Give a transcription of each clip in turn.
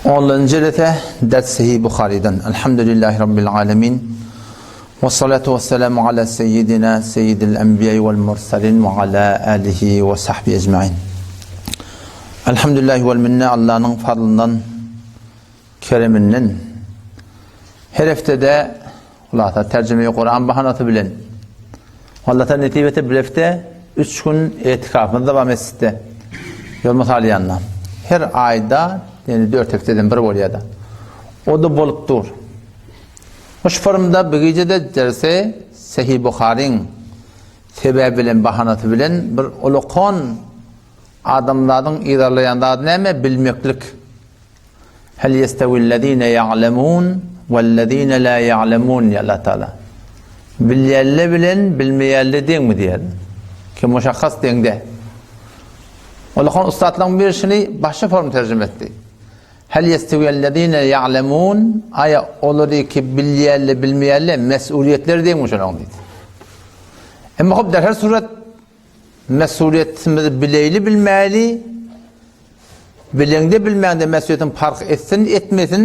Onlanjy jelese ders Sahih Buhari'den. Elhamdülillahi Rabbil alemin. Ve salatu ve selamu ala seyyidina seyyidil enbiya vel mursalin ve ala alihi ve sahbihi ecmain. Elhamdülillahi vel minne Allah'ın fadlından, kereminden her heftede Hulasa terjime-i Kuran bahanasy bilen Alla nesip etse bir hepde 3 gün etikafymyz dowam etse. Ýol mysal ýanna. Her aýda, ýani 4 hepdeden bir bolýar-da. O da bolup dur. Şu forumda bu gije-de derse Sahih Buharyň sebäbi bilen bahanasy bilen bir ulakon adamzadyň yzarlaýan zady näme? Bilmeklik. Hel ýestewillezine ýa'lemun wellezine la ýa'lemun diýýär Allah Taala. Bilýänle bilen bilmeýänle deňmi diýýär. Ki muşahhas deňde. Olakan ussatlaryň biri şuny başga form terjime etdi. Hel ýestewillezine ýa'lemun aýa olary ki bilýänle bilmeýänle mesuliýetleri deňmi şolaryň diýdi. Emma hop der her surat mesuliýetimizi bileýli bilmäýli Bileňde bilmäňde mesuliýetiň parh etsin etmesin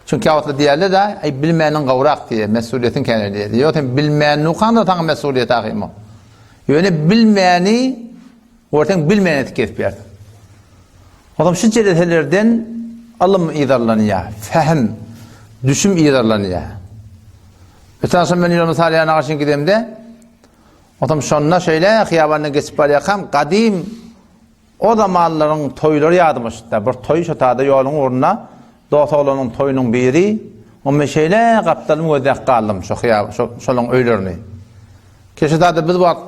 çünki käwagtlar diýerler-de aý bilmäniň gowrak diýýär mesuliýetiň kän diýýär. Ýok sen bilmän ukaňda saňa mesuliýet ahym o. Ýöne bilmäni görseň bilmän edip gezip ýörsiň. Olam şu jeleselerden ylym yzarlanýar, fähm, düşüm yzarlanýar. Öten agşam men ýoluma salýan agaçyň gidemde, otam şonda şeýle hyýabandan geçip barýarkam gadym O zamanlaryň toýlary ýadyma düşdi. Bir toý şo taýda ýoluň ugrunda dos oglanyň toýunyň biri. Oň men şeýle gapdalymy gözläp galdym şo hyýa şo şolaň öýlerini. Ki şo taýda biz wagt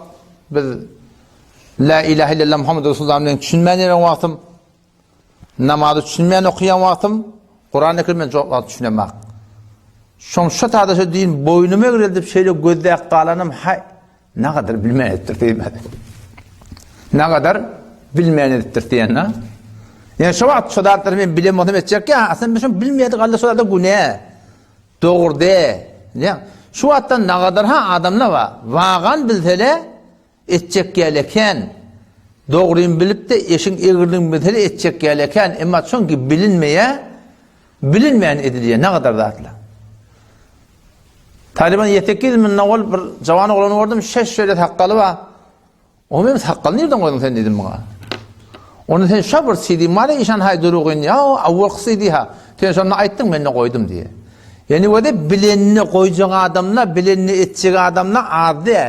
biz La ilahe illallah Muhammed Resulullah bilen düşünmän ýören wagtym, namazy düşünmän okaýan wagtym, Kurany Kerim men çok wagt düşünemok. Şoň şo taýda şo din boýnumy egreldip şeýle gözläp galanym haý Nagadar bilmän edipdir diýmedi. Nagadar bilmän edipdir diýen-de. Ýa şo wagt şo zatlary men bilen bolsam etjek ýa, aslynda men şony bilmeýärdik, alla şo zada günä. Dogry de. Ýa şu wagtdan nagadar ha adamlar bar. Wagan bilsele etjek ýaly eken. Dogryny bilip-de eşiň egriligini bilsele etjek ýaly eken. Emma çünki bilinmeýär, bilinmän edilýär nagadar zatlar. Talyban ýetekiz munda ol bir jawan oglany gördüm, şeş şeýle sakgaly bar. O men sakgaly nirden goýduň sen diýdim muňa. Onu sen şo bir CD bar işan haý durugyn ýa awwalky CD ha. Sen şonda aýtdyň men de goýdum diýe. Ýani wede bilenini goýjak adamlar, bilenini etjek adamlar az dä.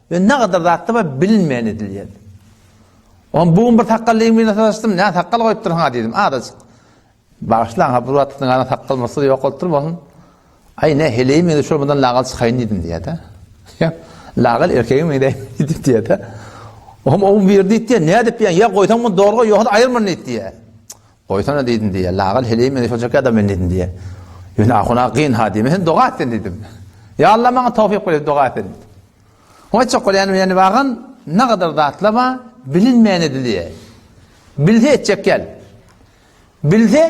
We ne gadar zatda bar bilinmeýän edilýär. On bu gün bir sakgallyň birine sataşdym, nä sakgal goýupdyrsyň ha diýdim, azajyk. Bagyşlaň, ha bir wagt siziň ana sakgal murtsuz ýok bolup durmasyn. Aý ne heleý meňze şol mundan lagal çykaýyn diýdim diýýär-de. Lagal erkege meňzeýin diýdim diýýär-de. Ohm oň bir diýdi diýýär, nädip diýýär, ýa goýsaň muny dogry goý, ýogsa aýyr muny diýdi diýýär. Goýsana diýdim diýýär, lagal heleý meňze şol çekýär-de men diýdim diýýär. Ýöne ahuna gyn ha diýme, sen doga et sen diýdim. Ýa Allah maňa towfyk ber doga et sen diýdim. Oňa aýtjak bolýanym ýani bagan nagadar zatlar bar, bilinmeýän edilýär. Bilse etjek gel. Bilse,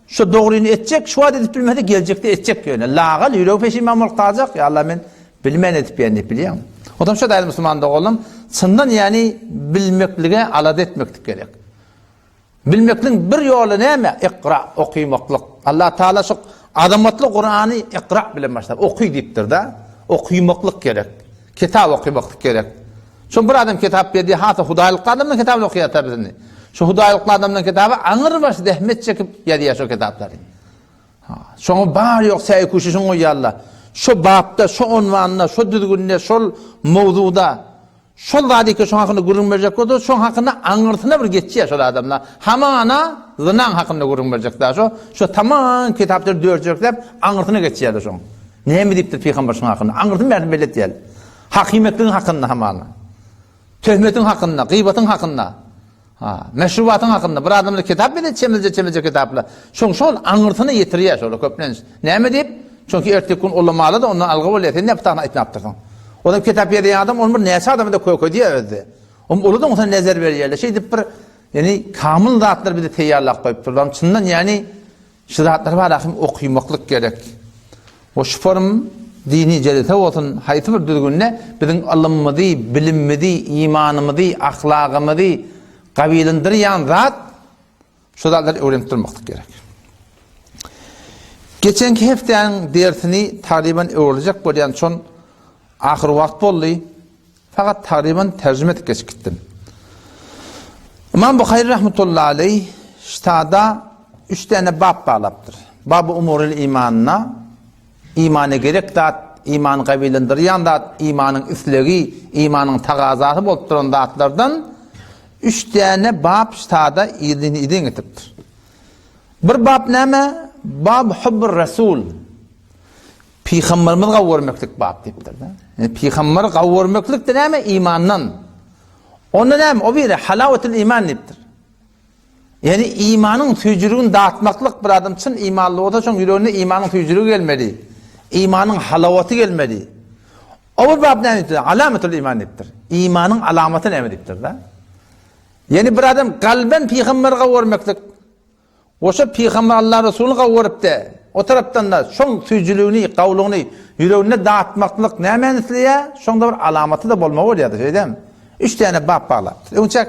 şu dogryny etjek, şu wagt edip bilmese, geljekde etjek ýöne. Lagal ýüregi peşiman bolup galjak, ýa Allah men bilmän edip ýän diýip bilýäňmi? Odam şu daýy musulman doganlarym, çyndan ýani bilmeklige alada etmeklik gerek. Bilmekligiň bir ýoly näme? Ikra, okymaklyk. Allah Taala şu azamatly Kurany ikra bilen başlap, oky diýipdir-de. Okymaklyk gerek. Kitap okymaklyk gerek. Şo bir adam kitap berdi, hasa hudaýlykly adamdan kitabyny okaýar tabi indi. Şo hudaýlykly adamdan kitaby aňyr baş zähmet çekip ýazýar şo kitaplary. Ha, şoňa bar ýok säý kuşuşyň goýýarlar. Şo bapda, şo onwanda, şo düzgünde, şol mowzuda şol zady ki şoň hakynda gürrüň berjek bolsa, şoň hakynda aňyrsyna bir geçýär şol adamlar. Hamana zynaň hakynda gürrüň berjek da şo, şo tamam kitaplary dörjekläp aňyrsyna geçýärler şoň. Näme diýipdir pygamber şoň hakynda? Aňyrsyny bärini belli etýär. Hakymyýetligiň hakynda hamana. Töhmetiň hakynda, gyýbatyň hakynda. Ha, meşrubatyň hakynda bir adamlar kitap bile çemilje-çemilje kitaplar. Şoň şol aňyrsyna ýetirýär şolar köplenç. Näme diýip? Çünki erteki gün ulamala da ondan algy bolýar. Sen ne pitagyny aýtmapdyrsyň. Olam kitap ýazýan adam ony bir näçe adama da kökedýär özde. Oň uly da ondan nezer berýärler. Şeýdip bir ýani kamyl zatlar bizi teýýarlap goýupdyrlar. Çyndan ýani Şu zatlar bar ahym okymaklyk gerek. We şu forum dini jelese bolsun haýsy bir düzgünde biziň ylymymyzy, bilimimizi, imanymyzy, ahlagymyzy gabylyndyrýan zat. Şu zatlary öwrenip durmaklyk gerek. Geçenki hepdäniň dersini tagryban öwrüljek bolýan şon ahyr wagt boldy. Fakat tagryban terjime edip geçip gitdim. Imam Buhary rahmetullahi aleyh ştada üç däne bab baglapdyr. Babu umuril imanyna imana gerek zat, imany gawilandyrýan zat, imanyň islegi, imanyň tagazasy bolup duran zatlardan üç däne bab ştada yzyn getiripdir. Bir bab näme? Bab hubbur Resul. Pygamberimizi gawy görmeklik bab diýipdir-de. Ýani pygamberi gawy görmeklik de näme? Imandan. Onda näme? O biri halawatul iman diýipdir. Ýani imanyň süýjüligini datmaklyk bir adam çyn imanly bolsa şoň ýüregine imanyň süýjüligi gelmeli. Imanyň halawaty gelmeli. O bir bab näme diýipdir? Alamatul iman diýipdir. Imanyň alamaty näme diýipdir-de. Ýani bir adam kalben pygamberi gawy görmeklik Goşa pygamber Allah Resulyny gawy görüpdi. O tarapdan-da şoň süýjüligini, gawulygyny ýüreginde datmaklyk nämäni isleýär? Şoňda bir alamaty-da bolmagy bolýardy, şeýdemi? Üç däne bap baglapdyr. Öňçäk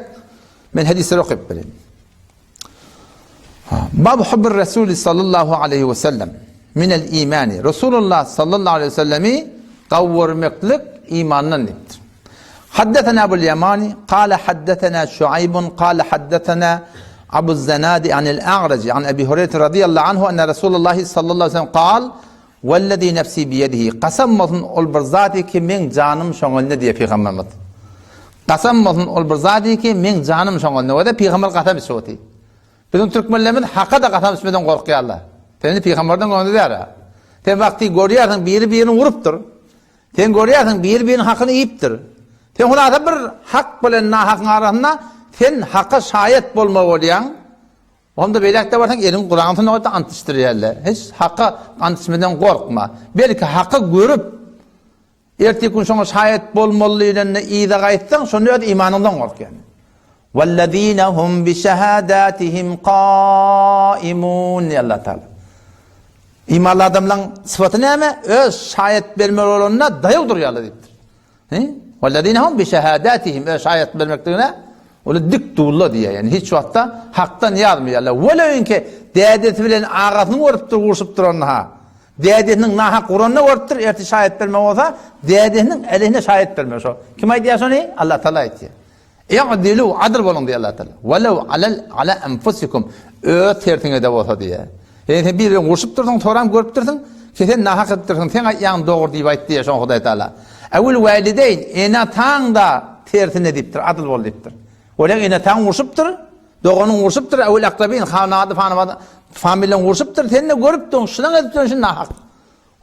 men hadysleri okyp bereýin. Bab hubbur Resuli sallallahu aleýhi we sellem minel imani. Resulullah sallallahu aleýhi we sellemi gawy görmeklik imandan diýipdir. Haddesena Ebul Ýemani, kale haddesena Şuaýbun, kale haddesena Abu Zenadi anil A'raji, an Ebi Hureýre radiyallahu anhu enne Resulullahi sallallahu aleyhi ve sellem kal, Wellezî nefsî biyedihi, kasam bolsun ol bir zat ki meň janym şoň elinde diýýär Pygamberimiz. Kasam bolsun ol bir zat ki meň janym şoň elinde. Wede Pygamber kasam içip otyr. Biziň türkmenlerimiz haka-da kasam içmeden gorkýarlar. Sen indi Pygamberden göwni däl-ä. Sen wagty görýärsiň biri birini urupdyr. Sen görýärsiň, biri-biriniň hakyny iýipdir. Sen hulasa bir hak bilen nahakyň arasynda sen haka şaýat bolmaly bolýaň. Onda beýläk-de barsaň, eliňi Kuranyň üstüne goýup-da ant içdirýärler. Hiç haka ant içmeden gorkma. Belki haky görüp, erteki gün şoňa şaýat bolmaly diýlende yza gaýtsaň, şonda öz imanyňdan gork ýani. Wellezine hum bi şehadatihim kaimun diýýär Allah Taala. Imanly adamlaryň sypaty näme? Öz şaýat bermeli bolanda daýaw durýarlar diýipdir. He? Wellezine hum bi şehadatihim öz şaýat bermekligine olar dik durlar diýýär. Ýani hiç wagtda hakdan ýazmaýarlar. Welewinki dädesi bilen agasyny görüp dur, urşup duranyny ha. Dädesiniň nahak uranyny görüpdir, ertir şaýat bermeli bolsa, dädesiniň aleyhine şaýat bermeli şo. Kim aýdýar şony? Allah Taala aýtýar. I'dilu, adyl boluň diýýär Allah Taala. Welew alel ala enfusikum, öz tersiňe-de bolsa diýýär. Ýagny sen biri bilen urşup dursuň, soram görüp dursuň, ki sen nahak edip dursuň, seň aýtýanyň dogry diýip aýt diýýär şoňa Hudaý Taala. Ewil walideýn, ene-ataň-da tersine diýipdir, adyl bol diýipdir. Olar ene-ataň urşupdyr, doganyň urşupdyr, ewil akrabin, hanady, fanabady, familiýaň urşupdyr, sen-de görüp dursuň, şunaň edip duran şi nahak.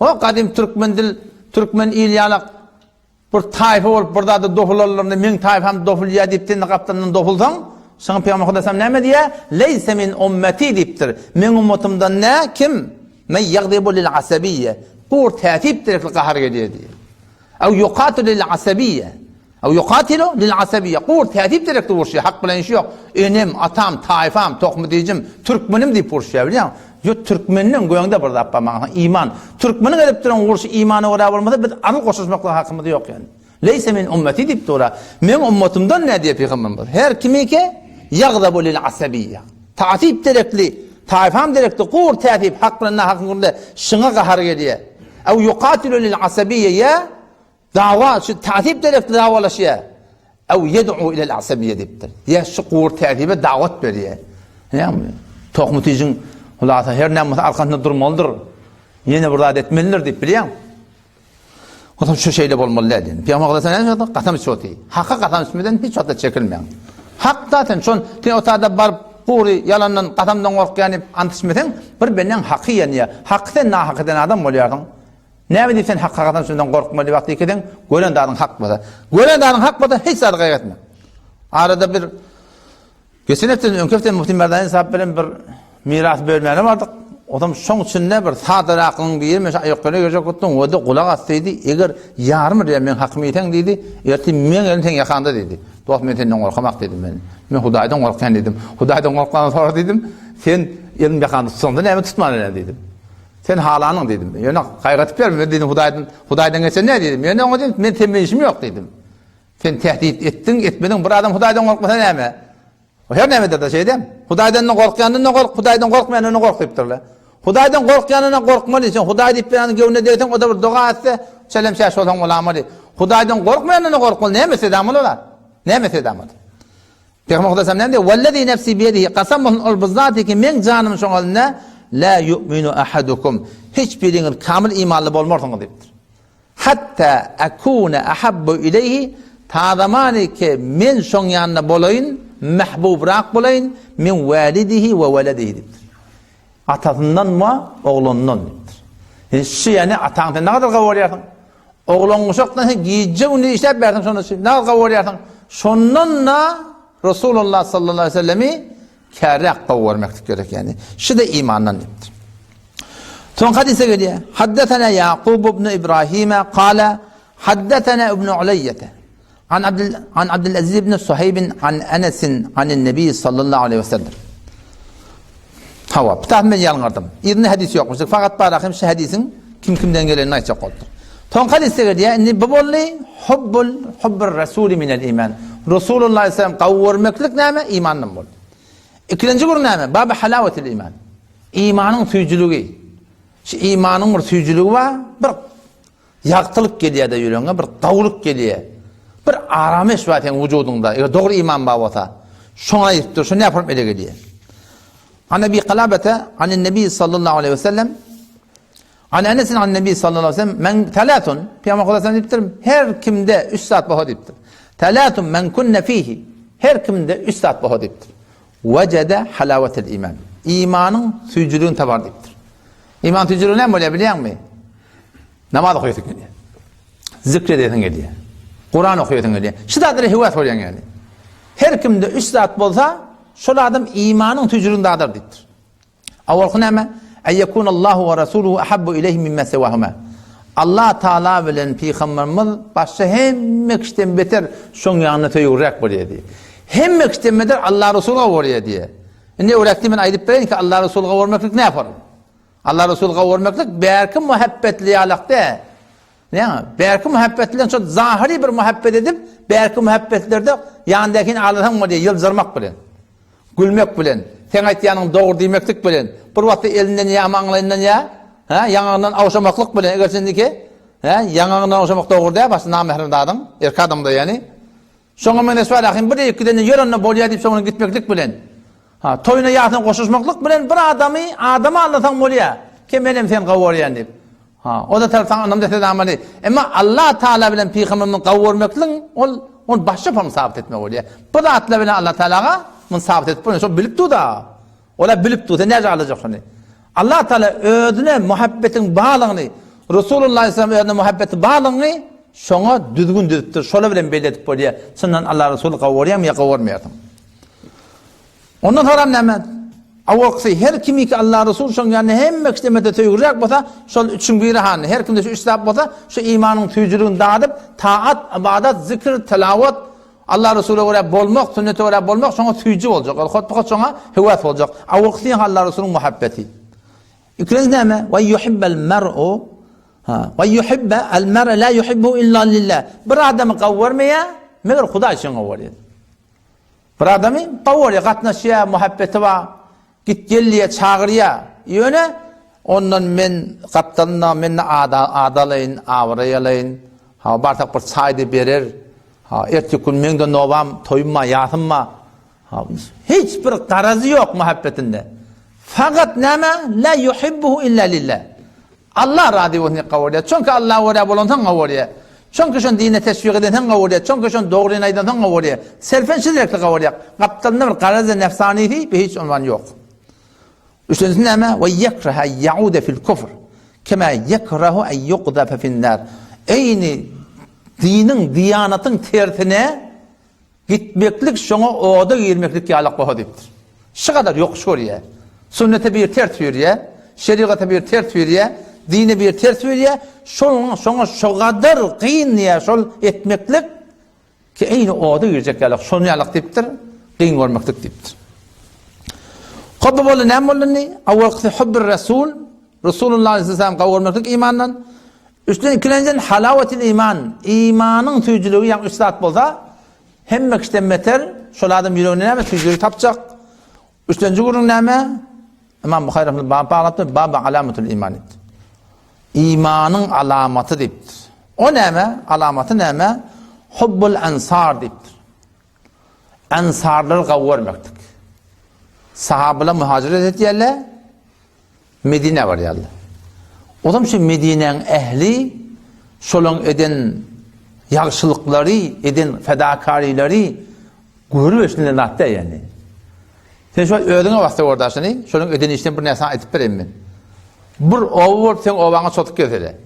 O gadym türkmen dil, türkmen il ýalak Bir taýfa bolup bir zada dopulanlarynda meň taýfam dopulýar diýip sen-de gapdalyndan dopulsaň, şoňa Pygamber Hudaý näme diýýär? Leýse min ummeti diýipdir. Meň ummatymdan nä kim? Men ýagdybu lil asabiyye. Gur täsip derekli gahar gelýär diýýär. Ew ýukatu lil asabiyye. Ew ýukatilu lil asabiyye. Gur täsip derekli uruşýar, hak bilen işi ýok. Enem, atam, taýfam, tohmy diýjim, türkmenim diýip uruşýar, bilýäňmi? Ýok türkmenden göňde bir zat bar maňa iman. Türkmeniň edip duran urşy imana görä bolmasa biz aryl goşuşmaklyga hakymyz ýok ýani. Leýse min ummeti diýip dura. Meň ummatymdan nä diýýär pygamberimiz. Her kimike ýagzabu lil asabiýa. Tasyp derekli, taýfam derekli gur täsip hak bilen nahakyň gürrüňde şyňa gahar gelýär. Ew ýukatilu lil asabiýa ýa Dawa şu täsip derekli dawalaşýar. Ew ýed'u ilel asabiýe diýipdir. Ýa şu gury täsibe dawat berýär. Näme? Tohmy tijiň hulasa her näme bolsa arkasynda durmalydyr. Ýene bir zat etmelidir diýip bilýäň. Onsoň şu şeýle bolmaly däl diýen. Pygamber Aleyhisselam näme diýdi? Kasam içip otyr. Haka kasam içmeden hiç wagtda çekilmäň. Hak zaten şon sen o taýda baryp gury ýalandan kasamdan gorkýan diýip ant içmeseň bir bendäň haky ýanýar. Haky sen nahak eden adam bolýarsyň. Näme diýip sen Hakka kasam içmeden gorkmaly wagty ikisiň gören zadyň hak bolsa. Gören zadyň hak bolsa hiç zady gaýgy etme. Arada bir geçen hepde öňki hepde Mufti Merdani sahip bilen bir miras bölmäne bardyk. Otam şoň içinde bir sadaraklyň biri men aýaklaryna girjek gitdim, o-da gulak as diýdi. Eger ýarym bir meň hakymy iýseň diýdi, ertir meň elim seň ýakanda diýdi. Dost men senden gorkamak diýdim men. Men Hudaýdan gorkýan diýdim. Hudaýdan gorkmadan sora diýdim. Sen elim ýakanda tutsaňda näme tutman diýdim. Sen halanyň diýdim. Ýöne gaýgy edip ýörme, men diýdim Hudaýdan, Hudaýdan geçen näme diýdim. Ýöne oňa diýdim, men sen bilen işim ýok diýdim. Sen tehdit etdiň, etmediň, bir adam Hudaýdan gorkmasa näme? O her näme-de şeýdem. Hudaýdan-da gorkýandan-da gork, Hudaýdan gorkmaýandan-da gork diýipdirler. Hudaýdan gorkýandan gorkmaly, sen Hudaý diýip bir ýanyň göwnüne degseň, o-da bir doga etse, çelem-çäş bolsaň bolamaly. Hudaýdan gorkmaýandan-da gorkmaly, näme etse-de amaly olar? Näme etse-de amaly? Pygamber Hudaý näme diýýär? Wellezî nefsî biýedihi, kasam bolsun ol bu zat ki, meň janym şoň elinde, la yu'minu ahadukum. Hiç biriňiz kamyl imanly bolmarsyňyz diýipdir. Hatta akuna ahabbu ileýhi, ta zamany ki men şoň ýanynda bolaýyn, mähbubrak bolaýyn, min walidihi we weledihi diýipdir. Atasyndan we oglundan diýipdir. Ýani şu ýani ataň sen nägadar gowy görýärsiň? Oglan guşakdan sen gije-gündiz işläp bersiň şonda üçin nägadar gowy görýärsiň? Şondan-da Resulullah sallallahu aleyhi ve sellemi Käräk gowy görmeklik gerek ýani. Şu-da imandan diýipdir. Soň hadise gelýär. Haddesena Ýakub ibn Ibrahim kala haddesena ibn Uleýýe an Abdul an Abdul Aziz ibn Suhayb an Anas an Nebi sallallahu aleyhi ve sellem. Hawa, bu men ýalňyrdym. Yzynda hadis ýokmuş. Fakat bar ahim şu hadisiň kim kimden gelenini aýtjak bolupdyr. Soň hadisde gelýär. Indi bu boldy hubbul hubbur rasuli minel iman. Rasulullah aleyhi sellem gowy görmeklik näme? Imandan boldy. Ikinji gür näme? Bab halawetil iman. Imanyň süýjüligi. Şu imanyň bir süýjüligi bar, bir ýagtylyk gelýär-de ýüregiňe, bir gowulyk gelýär. Bir arameş bar seň wujudyňda, eger dogry iman bar bolsa. Şoňa aýdyp dur, şu näme ele gelýär. An Ebi Kalabete, an Nebi sallallahu aleyhi ve sellem, An Enes an Nebi sallallahu aleyhi ve sellem, men talatun, Peygamber Huda sallam diýipdir, her kimde üç zat bolsa diýipdir. Talatun men kunne fihi, her kimde üç zat bolsa diýipdir. Wejede halawetel iman. Imanyň süýjüligini tapar diýipdir. Iman süýjüligi näme bolýar bilýäňmi? Namaz okaýasy gelýär. Zikr edesiň gelýär. Kuran okaýasyň gelýär. Şu zatlara höwes bolýan ýaly. Her kimde üç zat bolsa, şol adam imanyň süýjüligini dadar diýipdir. Awalky näme? Eýekunallahu we rasuluhu ahabbu ileýhi mimma sewahuma. Allah Taala bilen pygamberimiz başga hemme kişiden beter şoň ýanynda söýgüräk bolýar diýýär. Hemme kişiden beter Allah Resuly gowy görýär diýýär. Indi öwretdi men aýdyp bereýin ki Allah Resuly gowy görmeklik näme form? Allah Resuly gowy görmeklik bärki muhabbetli ýalak dä. Näme? Bärki muhabbet bilen şol zahyry bir muhabbet edip, bärki muhabbetlerde ýandakyny aldasaň bolýar ýyljyrmak bilen. Gülmek bilen, seň aýtýanyň dogry diýmeklik bilen, bir wagtda elinden ýa maňlaýyndan ýa, hä, ýaňagyndan awşamaklyk bilen, eger sendiki, hä, ýaňagyndan awşamak dogry däl, başda namährem zadyň, erkek adamda ýagny. Şoňa meňzeş bar ahym, bir ikiden ýör onda bolýar diýip şoňa gitmeklik bilen. Ha, toýuna ýasyna goşuşmaklyk bilen bir adamy adama aldasaň bolýar. Ki menem seni gowy görýän diýip. Ha, o da tarap saňa ynam dese amaly. Emma Allah Taala bilen pygamberimizi gowy görmekligiň ol ol başga form sabyt etmek bolýar. Bu zatlar bilen Allah Taalaga muny sabyt edip bolýar. Şo bilip dur da. Ola bilip dur. Sen näce alajak şony? Allah Taala özüne muhabbetiň barlygyny, Resulullah aleyhisselam özüne muhabbeti barlygyny şoňa düzgün düzüpdir. Şola bilen belli edip bolýar. Çyndan Allah Resuly gowy görýärmi ýa gowy görmeýärsiň? Ondan soram näme? Awalkysy her kimiki Allah Resul şoň ýanynda hemme kişiden beter söýgüräk bolsa, şol üçüň biri hany. Her kimde şu üç zat bolsa, şu imanyň süýjüligini dadyp, taat, ybadat, zikr, tilawat, Allah Resula görä bolmak, sünnete görä bolmak şoňa süýji boljak. Ol hotbahat şoňa höwes boljak. Awalkysy Allah Resulyň muhabbeti. Ikinjisi näme? Ve yuhibbel mer'u Ha, ve yuhibbe el mer'e la yuhibbu illa lillah. Bir adamy gowy görmeýär, meger Hudaý üçin gowy görýär. Bir adamy gowy görýär, gatnaşýar, muhabbeti bar. Git-gel diýýär, çagyrýar. Ýöne ondan men gapdalynda men-de ada ad alaýyn, abraý alaýyn. Ha, barsak bir çaý-da berer. Ha, erteki gün meň-de nobam, toýum bar, ýasym bar. Ha, hiç bir garazy ýok muhabbetinde. Fakat näme? La yuhibbuhu illa lillah. Allah razy bolsun diýip gowy görýär. Çünki Allaha görä bolansoň gowy görýär. Çünki şony dine teşwik edensoň gowy görýär. Çünki şony dogryny aýdansoň gowy görýär. Selfen şu derekli gowy görýär. Gapdalynda bir garaz-y nefsanisi bir hiç unwan ýok. Üçünjisi näme? We ýekraha ýaude fil kufr. Kema ýekrahu en ýukzafe fin nar. Eýni diniň, diýanatyň tersine Gitmeklik şoňa oda girmeklik ýalak boha diýipdir. Şu gadar ýokuş görýär. Sünnete bir ters ýörýär, şerigata bir ters ýörýär, dine bir ters ýörýär. Şonuň şoňa şo gadar kyn diýýär şol etmeklik ki eýni oda girjek ýalak, şony ýalak diýipdir, kyn görmeklik diýipdir. Hop bu boldy näme boldy indi? Awalkysy hubbur rasul, Resulullah aleyhisselam gowy görmeklik imandan. Üçden ikilenjiden halawetil iman, imanyň süýjüligi ýaňy üç zat bolsa, hemme kişiden beter. Şol adam ýüreginde näme süýjülik tapjak? Üçlenji gürrüň näme? Imam Buhary rahmetullah bab baglapdyr, Baba alamatul iman diýipdir. Imanyň alamaty diýipdir. O näme? Alamaty näme? Hubbul ansar diýipdir. Ansarlary gawy görmeklik. Sahabalar muhajiret etýärler, Medinä barýarlar. Ozam şu Medinäň ähli şolaň eden ýagşylyklary, eden fedakarylary görüp eşidilen zat däl ýani. Sen şu özüňe basda gör daşyny, şolaň eden işlerini bir närsä aýdyp bereýin men. Bir oba bolup seň obaňa çozup gelsele.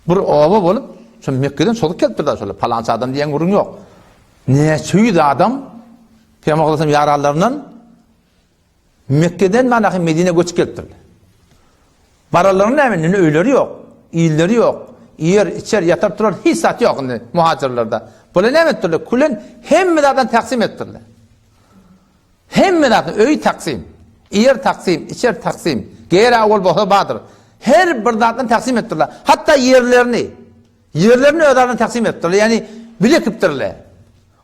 Bir oba bolup, şu Mekgeden çozup gelipdir da şolar, palança adam diýen gürrüň ýok. Näçe ýüz adam Pygamber sallallahu aleyhi ýaranlaryndan Mekgeden manahy Medinä göçüp gelipdirler. Baralaryň näme indi öýleri ýok, illeri ýok, iýer, içer, ýatar, turar hiç zat ýok indi muhajirlerde. Bular näme etdirler? Külen hemme zatdan taksim etdirler. Hemme zatdan öý taksim, iýer taksim, içer taksim, geýer awal bolsa bardyr. Her bir zatdan taksim etdirler. Hatda ýerlerini, ýerlerini özardan taksim etdirler. Ýani bile ekipdirler.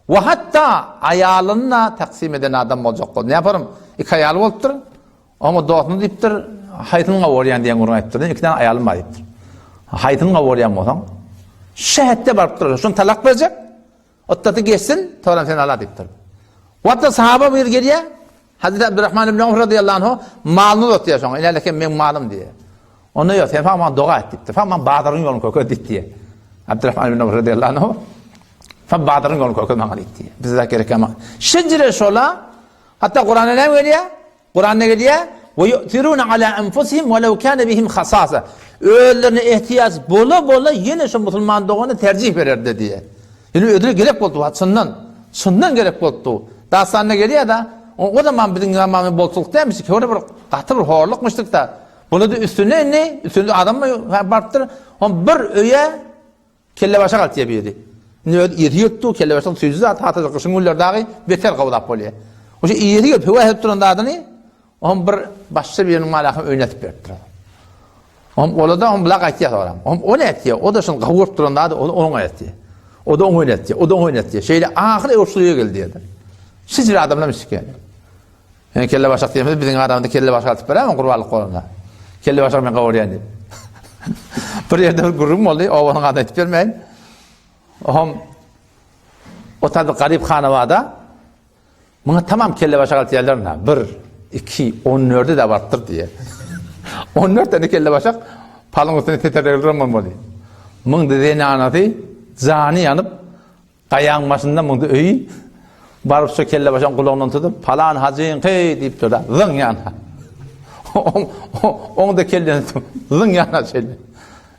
We hatda aýalyny-da taksim eden adam boljak boldy. Näparym, iki aýaly bolupdyr. Oňa dostuny diýipdir, haýsyny gowurýan diýen gürrüň aýdypdyr. Iki däne aýalym bar diýipdir. Haýsyny gowurýan bolsaň, şähetde barypdyr. Şuny talak berjek, otdaty geçsin, soňam sen ala diýipdir. Wagtda sahaba bir gelýär, Hazreti Abdurrahman ibn Awf radiyallahu anhu malyny uzatýar şoňa. Ine lekem meň malym diýýär. Onda ýok, sen maňa doga et diýipdir. Sen maňa bazaryň ýoluny köke diýip diýýär. Abdurrahman ibn Awf radiyallahu anhu sen bazaryň ýoluny köke maňa diýip diýýär. Bize gerek ýok. Şejere şola hatda Kuranda näme gelýär? Kuranda gelýär: "Ve yu'thiruna ala anfusihim ve lev kana bihim hasasa." Özlerine ihtiýaç bola-bola ýene şu musulman dogany terjih bererdi diýýär. Ýöne özüne gerek boldy wagt çyndan. Çyndan gerek bolupdy. Dastanda gelýär-de, o zaman biziň zamanymyz bolçulyk dälmişdik, howra bir gaty bir horlukmyşdyk-da. Bular-da üstüne indi, üstünde adam barypdyr. On bir öýe kellebaşa galtýar biri. Indi öz ýeri ýokdy, kellebaşyň süýji zat, hatda gyşyň günleri dagy beter gowzap bolýar. Oşa ýeri ýok, höwes edip duran zadyny Oňam bir başga biriniň malahyny öýüne atyp beripdir. Oňam ola-da oňam bula gaýtýar soňam. Oňam o nätýär? O-da şuny gawuryp duran zady, o-da oňa aýtýar. O-da oňa aýtýar, o-da oňa aýtýar. Şeýle ahyr öwrüp şul ýere geldi diýdi. Şijir adamlar miskin. Ýöne kelle başak diýemizde biziň aramyzda kelle başak atyp berýärmi gurbanlyk bolanda? Kelle başak men gawurýan diýip. Bir ýerde bir gürrüň boldy, obanyň adyny aýdyp bermäýin. Oňam o taýda garyp hanabada Muňa tamam kellebaşa galtýarlar na. Bir, iki, on dörde-de barypdyr diýýär. On dört tane kellebaşak palyň üstüne teterlegli duran bolmaly. Muňda zenanasy jany ýanyp, gaýaň başynda muňda öýi baryp şu kellebaşagyň gulagyndan tutup, palan hajyňky diýipdir-de, zyň ýana. Oň-da kellesini tutup, zyň ýana şeýle.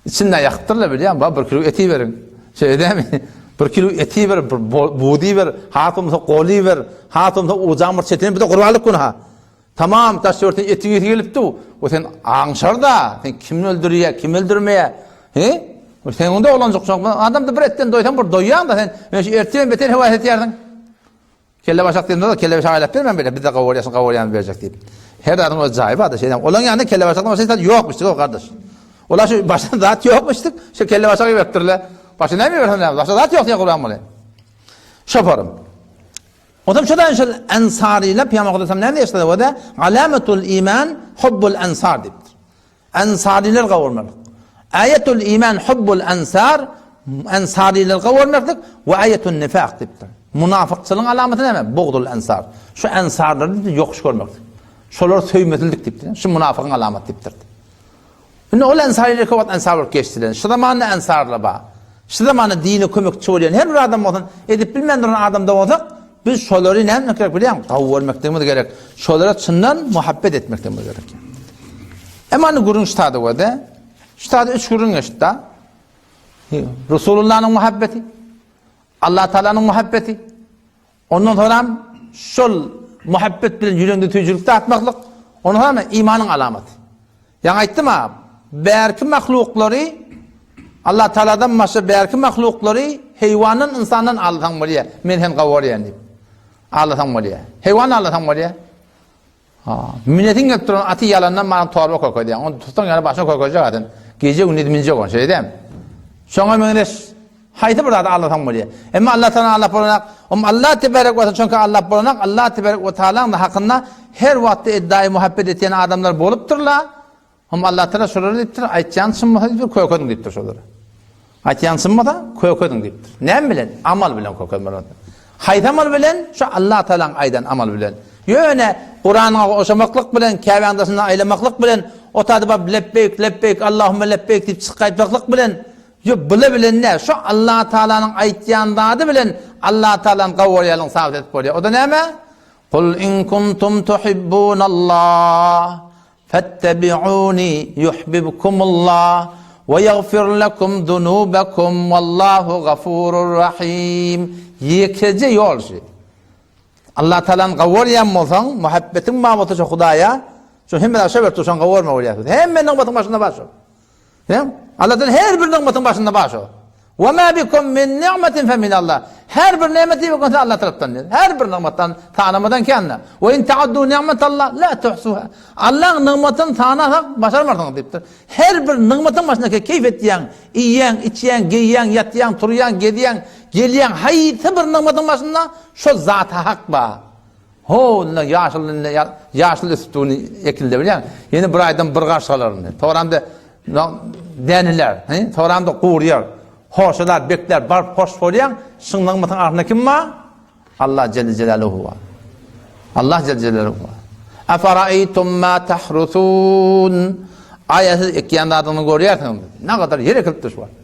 Içinde ýakypdyrlar bilýän, ba bir kilo eti beriň. Şeýle dämi? Bir kilo eti ber, bir budy ber, has bolmasa goly ber, has bolmasa ujaň bir çetini bir-de gurbanlyk güni ha. Tamam, daş dörtden etiň ysy gelipdi. O sen aňşar-da, sen kim öldürýär, kim öldürmeýär? He? O sen onda oglanjyk şoň. Adamda bir etden doýsaň bir doýýaň-da sen. Men şu ertirem beter höwes etýärsiň. Kellebaşak diýende-de kellebaşak aýlap bermän beýle bizde gowurýasyň gowurýany berjek diýip. Her zadyň öz jaýy bardy şeýle. Olaň ýanynda kellebaşakdan başga zat ýokmuşdyk o gardaş. Olar şu başga zat ýokmuşdyk. Şu kellebaşagy beripdirler. Başga näme bersin näme? Başga zat ýok diýe Gurbanguly. Şoparym. Ondan şodan şol ensarylar Pygamber sallallahu näme diýişdi o da alamatul iman hubbul ensar diýipdir. Ensarylar gowurmalyk. Aýatul iman hubbul ensar, ensarylar gowurmaklyk we aýatun nifak diýipdir. Munafykçylygyň alamaty näme? Bugdul ensar. Şu ensarlary diýipdir ýokuş görmeklik. Şolary söýmezlik diýipdir. Şu munafygyň alamaty diýipdir. Indi ol ensarylar köp wagt ensar bolup geçdiler. Şu zamanda ensarlar bar. Şu zamanda dine kömekçi bolýan her bir adam bolsun, edip bilmän duran adam-da bolsak, biz şolary näme etmek gerek bilýäňmi? Gowy görmekligimiz gerek. Şolara çyndan muhabbet etmekligimiz gerek. Emma indi gürrüň şu taýda boldy. Şu taýda üç gürrüň geçdi-de. Resulullanyň muhabbeti, Allah Taalanyň muhabbeti, Ondan soňam şol muhabbet bilen ýüregiňde süýjülik datmaklyk, ondan soňam imanyň alamaty. Ýaňy aýtdym-a, bärki mahluklary Allah Tagaladan başga bärki mahluklary heýwandan, ynsandan alsaň bolýar. Men seni gowy görýän diýip. Aldasaň bolýar. Heýwan aldasaň bolýar. Ha, münesiň gelip duran aty ýalandan maňa torba kökedýär. Ony tutsaň ýaly başyna kökejek atyň. Gije gündiz münjek ony, şeýle dämi? Şoňa meňzeş. Haýsy bir zady aldasaň bolýar. Emma Allah Taala aldap bolanak. Om Allah tebarek we çünki aldap bolanak. Allah tebarek we taalaň hakynda her wagtda iddiaýy muhabbet etýän adamlar bolupdyrlar. Hum Allah Taala şolara diýipdir, aýtýan çyn bolsa diýipdir, kökediň diýipdir şolara. Aýtýan çyn bolsa kökediň diýipdir. Näme bilen? Amal bilen kökezmeli. Haýsy amal bilen? Şu Allah Taalaň aýdan amal bilen. Ýöne Kuranyňa oşamaklyk bilen, Käbäň daşynda aýlamaklyk bilen, o taýda baryp lebbeýk, lebbeýk, Allahümme lebbeýk diýip çykyp gaýtmaklyk bilen, ýok, bile bilen däl, şu Allah Taalanyň aýtýan zady bilen Allah Taalany gowurýarlygyny sabyt edip bolýar. O-da näme? Kul in kuntum tuhibbunallah Fettebi'uni yuhbibkumullah we ýagfir lekum zunubakum wallahu gafurur rahim. Ýekeje ýol şu. Allah Taalany gawarýan bolsaň, muhabbetiň bar bolsa şu Hudaýa, şu hemme zat şo berip dursaň gawarma bolýar. Hemme nygmatyň başynda bar şu. Näme? Allahdan her bir nygmatyň başynda bar şo. Wa ma bikum min ni'metin fe min Allah. Her bir nimet diýip bolsa Allah tarapdan. Her bir nygmatdan sanamadan kände. Wa in ta'uddu ni'metallah la tuhsuha. Allahyň nygmatyny sanasak başarmarsyňyz diýipdir. Her bir nygmatyň başynda keýp etýäň, iýýäň, içýäň, geýýäň, ýatýaň, turýaň, gezýäň, gelýäň, haýsy bir nygmatyň başynda şo zata hak bar. Ho, indi ýaşyl indi ýaşyl ösüp dur ekildi bilýäň. Ýene bir aýdan bir garş galar indi. Soramda däniler, he? Soramda gurýar. Hoşalar, bekler baryp hoş bolýaň. Şuň nygmatyň arasynda kim bar? Allah Celle Celaluhu bar. Allah Celle Celaluhu bar. Afaraýtum ma tahrusun. Aýa siz ekýän zadyňyzy görýärsiňizmi? Nägadar ýer ekilipdir şu wagt.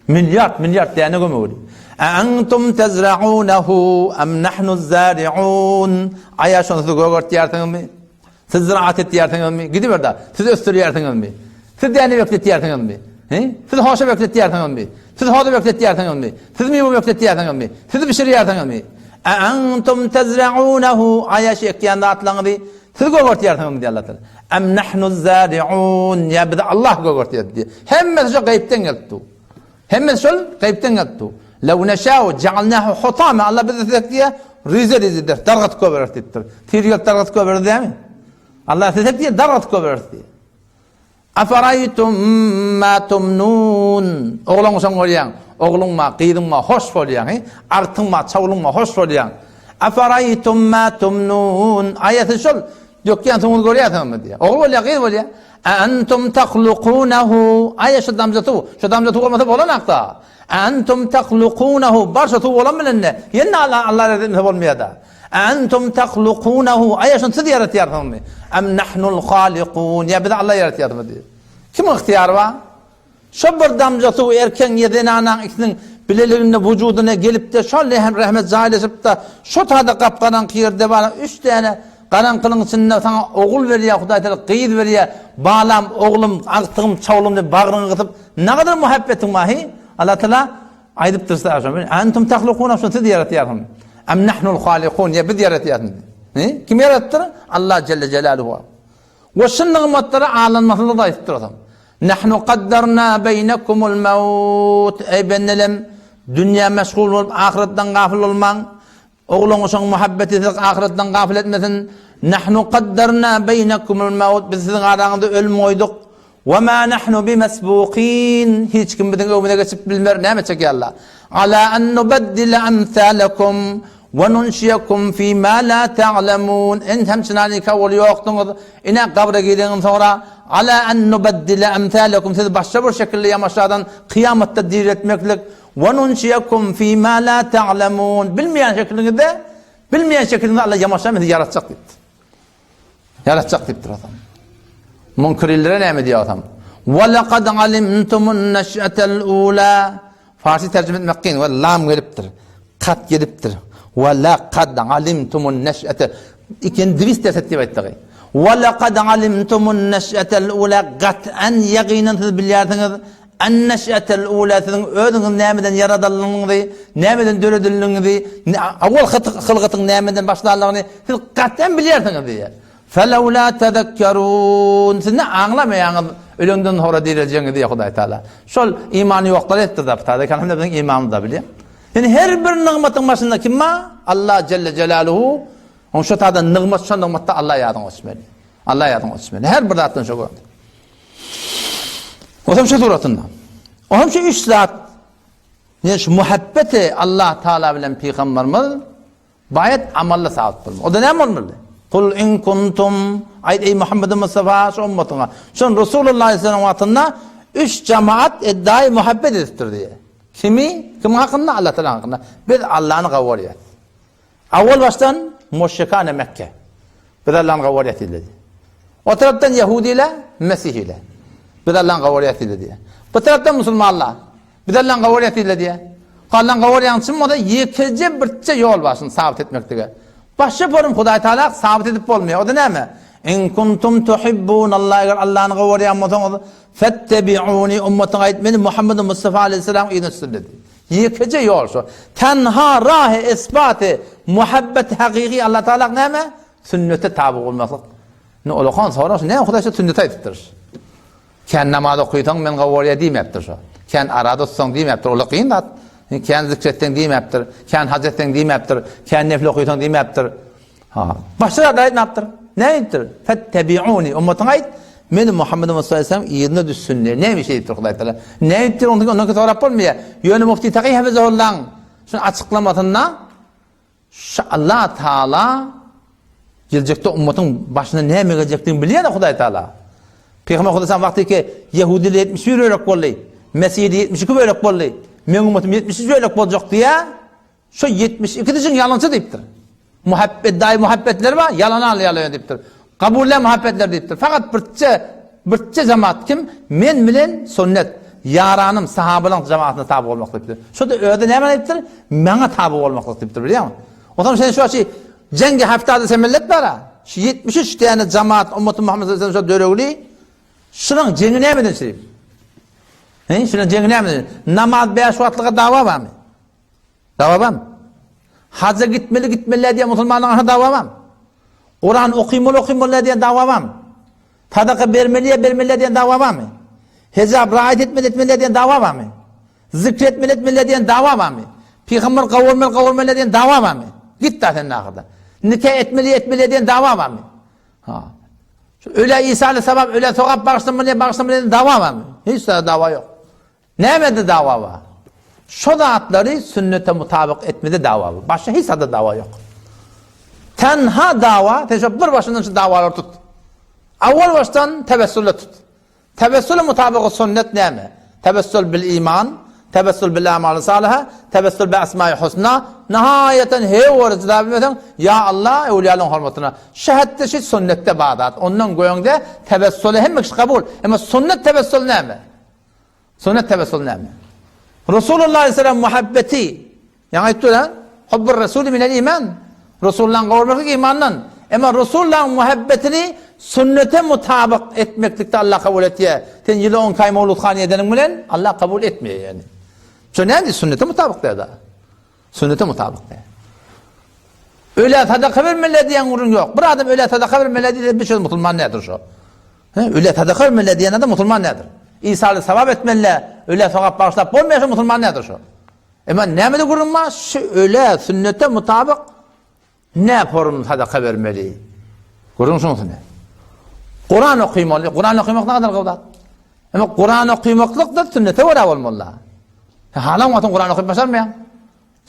Milliard, milliard däne gömegli. A antum tezra'unehu am nahnu zari'un. Aýa şony siz gögertýärsiňizmi? Siz ziraat etýärsiňizmi? Gidiber-de. Siz ösdürýärsiňizmi? Siz däne bekletýärsiňizmi? He? Siz hoşa bekletýärsiňizmi? Siz hoza bekletýärsiňizmi? Siz miwe bekletýärsiňizmi? Siz bişirýärsiňizmi? A antum tezra'unehu. Aýa şu ekýän zatlaryňyzy siz gögertýärsiňizmi diýýär Allah Taala. Am nahnu zari'un. Ýa bizi Allah gögertýär diýýär. Hemmesi şo gaýypdan gelip dur. Hemmesi şol gaýypdan gelip dur. Lew neşâ'u ja'alnâhu hutama. Allah bizi islesek diýýär, rize-rize ederis, dargatyp goýbereris diýipdir. Tiz gelip dargatyp goýberer dämi? Allah islesek diýýär, dargatyp goýbereris diýýär. Afaraýtum ma tumnun. Oglan bolsaň bolýaň, ogluň bar, gyzyň bar, hoş bolýaň, he? Artyň bar, çawluň bar, hoş bolýaň. Afaraýtum ma tumnun. Aýa siz şol dökýän suwuňyzy görýärsiňizmi diýýär. Ogul bolýar, gyz bolýar. A antum tahlukunahu. Aýa şu damja suw, şu damja suw bolmasa bolanakda. A antum tahlukunahu. Bar şu suw bolan bilende, ýene Allah Allah etmese bolmaýar-da. A antum tahlukunahu. Aýa şuny siz ýaratýarsyňyzmy? Am nahnul halikun. Ýa bizi Allah ýaratýarmy diýýär. Kimiň ygtyýary bar? Şo bir damja suw erkegiň ýa zenanaň ikisiniň bileliginde wujudyna gelipde şol hem rehmet jaýlaşypda şo tada gap-garaňky ýerde bar üç däne garaňkylygyň içinde saňa ogul berýär Hudaý Taala gyz berýär balam oglum agtygym çawlym diýip bagryňy gysyp nagadar muhabbetiň bar heý Allah Taala aýdypdyr size şo entum tahlukuna şo siz ýaratýarsyňyz am nahnul halikun ýa biz ýaratýarsyňyz kim ýaratdyr Allah jelle jelaluhu We şu nygmatlara aldanmasyzlygy da aýdyp durasam. Nahnu kaddarna beýnekumul maut. Eý bendelem, dünýä meşgul bolup ahyretden gafyl bolmaň. Oglan-uşagyň muhabbeti sizi ahyretden gafyl etmesin. Nahnu kaddarna beýnekumul maut. Biz siziň araňyzda ölüm goýduk. Ve ma nahnu bimesbukin. Hiç kim biziň öňümize geçip bilmer. Näme etjek ýa Allah? Ala an nubaddila amsalakum we nunşiyakum fi ma la ta'lemun. Enhem çynanika bol ýokduňyz. Ine gabra gireňiň soňra ala an nubaddila amsalakum sizi başga bir şekilde ýamaşadan kyýamatda diriltmeklik we nunşiyakum fi ma la ta'lemun. Bilmeýän şekiliňizde, bilmeýän şekiliňizde Allah ýamaşa sizi ýaratjak diýipdir. Ýaratjak diýipdir adam. Munkirlere näme diýýär adam? Wa laqad alimtumun neş'atel ula. Farsi terjime etmek kyn. We lam gelipdir. Kat gelipdir. Wa laqad alimtumun neş'ate. Ikin dwis deset diýip aýtdygy. Wa laqad alimtumun neş'atel ula gat'an ýagynan siz bilýärsiňiz. An-neş'atel ula siziň özüňiz nämeden ýaradylynyňyzy, nämeden döredildigiňizi, awal hylgatyň nämeden başlanlygyny siz gat'an bilýärsiňiz diýýär. Felewla tezekkerun siz ne aňlamaýaňyz ölenden soňra direljegiňizi diýýär Hudaý Taala. Şol imany ýoklar etdi da Taala elhamdülillah biziň imanymyz da bilýär. Ýani her bir nygmatyň başynda kim bar? Allah Celle Celaluhu. Oň şo taýdan nygmat şo nygmatda Allah ýadyňa düşmeli. Allah ýadyňa düşmeli. Her bir zatdan şo gördi. Otam şu suratynda. Otam şu üç zat. Ne şu muhabbeti Allah Taala bilen pygamberimiz baýat amally sabyt bolmaly. O da näme bolmaly? Kul in kuntum aýt eý Muhammed Mustafa şu ummatyňa. Şon Resulullah sallallahu wagtynda üç jamaat eddaýy muhabbet edipdir diýe. Kimi? Kim hakynda? Allah Taala hakynda. Biz Allahny gawurýas. Awal başdan müşrikane Mekke. Biz Allahny gawurýas diýdi. O tarapdan ýahudiler, mesihiler. Biz Allahny gawurýas diýdi. Bu tarapdan musulmanlar. Biz Allahny gawurýas diýdi diýe. Allahny gawurýan çyn bolsa ýekeje birçe ýol bar şuny sabyt etmeklige. Başga forum Hudaý Taala sabyt edip bolmaýar. O da näme? In kuntum tuhibbunallah eger Allahny gawurýan bolsaňyz, fettebi'uni ummatyňa aýt meni Muhammed Mustafa aleyhisselam yzyna düşsün dedi. Ýekeje ýol şo. Tenha rahy isbaty muhabbet hakyky Allah Taala näme? Sünnete taby bolmaklyk. Ne olakan sorag şu näme Hudaý şu sünnete aýdypdyr. Kän namaz okysaň men gowy bolýar diýmäpdir şo. Kän ara tutsaň diýmäpdir. Ola kyn zat. Kän zikr etseň diýmäpdir. Kän haj etseň diýmäpdir. Kän nefil okysaň diýmäpdir. Ha. Başga zat aýtmapdyr. Näme diýipdir? Fettebi'uni. Ummatyňa aýt. Meni Muhammed sallallahu aleyhi ve sellem yzyna düşsün diýip. Näme şey diýipdir Hudaý Taala. Näme diýipdir ondan ondan sorap bolmaýar. Ýöne Mufti Taki Hafizahullaň şuny açyklamasynda şu Allah Taala geljekde ummatyň başyna näme geljekdigini bilýär Hudaý Taala. Pygamber Hudaý wagty ki Ýehudiler 71 bölek boldy. Mesihler 72 bölek boldy. Meň ummatym 73 bölek boljak diýä. Şu 72 dişiň ýalançy diýipdir. Muhabbet daýy muhabbetler bar, ýalan alýarlar diýipdir. Kabullä muhabbetler diýipdir. Fakat birçe birçe jemaat kim men bilen sünnet ýaranym sahabalaryň jemaatyna taby bolmak diýipdir. Şu da özi näme diýipdir? Maňa taby bolmaklyk diýipdir, bilýärmi? O zaman sen şu açy jengi haftada sen millet bara. Şu 73 tane jemaat ummaty Muhammed sallallahu aleyhi ve sellem döregli şunuň jengi nämeden çyryp? He, şunuň jengi nämeden? Namaz 5 wagtlyga dawa barmy? Dawa barmy? Haja gitmeli gitmeli diýen musulmanlaryň arasynda dawa barmy? Kuran okymaly okymaly diýen dawa barmy? Sadaka bermeli ýa bermeli diýen dawa barmy? Hijab raýat etmeli etmeli diýen dawa barmy? Zikr etmeli etmeli diýen dawa barmy? Pygamber gowurmaly gowurmaly diýen dawa barmy? Git da sen ahyrda. Nika etmeli etmeli diýen dawa barmy? Ha. Şu öle İsa sabab öle sogap bagyşlamaly bagyşlamaly diýen dawa barmy? Hiç dawa ýok. Nämede dawa bar? Şo zatlary sünnete mutabyk etmede dawa bar. Başga hiç zada dawa ýok. Tenha dawa, sen şo bir başyndan şu dawalary tut. Awwal başdan tewessule tut. Tewessule mutabyk sünnet näme? Tewessül bil iman, tewessül bil amaly salyha, tewessül bi asma'i husna, nihaýeten hew juda bilmeseň, ýa Allah, öwliýalaryň hormatyna. Şu hetde şu sünnetde bar zat. Ondan göňde tewessüle hemme kişi kabul. Emma sünnet tewessül näme? Sünnet tewessül näme? Resulullah aleyhisselam muhabbeti, ýaňy aýtdy da, hubbur Resuli minel iman. Resulullah'yň gowurmaklyk imandan. Emma Resulullah'yň muhabbetini sünnete mutabyk etmeklikde Allah kabul etýär. Sen ýyly 10 aý mawludhany edeniň bilen Allah kabul etmeýär ýani. Şo näme sünnete mutabyk diýär. Sünnete mutabyk diýär. Ölä sadaka bermeli diýen gürrüň ýok. Bir adam ölä sadaka bermeli diýse, bir söz musulman nädir şo? He, ölä sadaka bermeli diýen adam musulman nädir? Isaly sawap etmeli, ölä sogap bagyşlap bolmaýar şo musulman nädir şo? Emma nämede gürrüň bar? Şu ölä sünnete mutabyk ne forum sadaka bermeli? Gürrüň şuň Kuran okymaly. Kuran okymak ne kadar gowy zat. Emma Kuran okymaklyk da sünnete görä bolmaly. Halan wagtyň Kuran okyp başarmaýaň.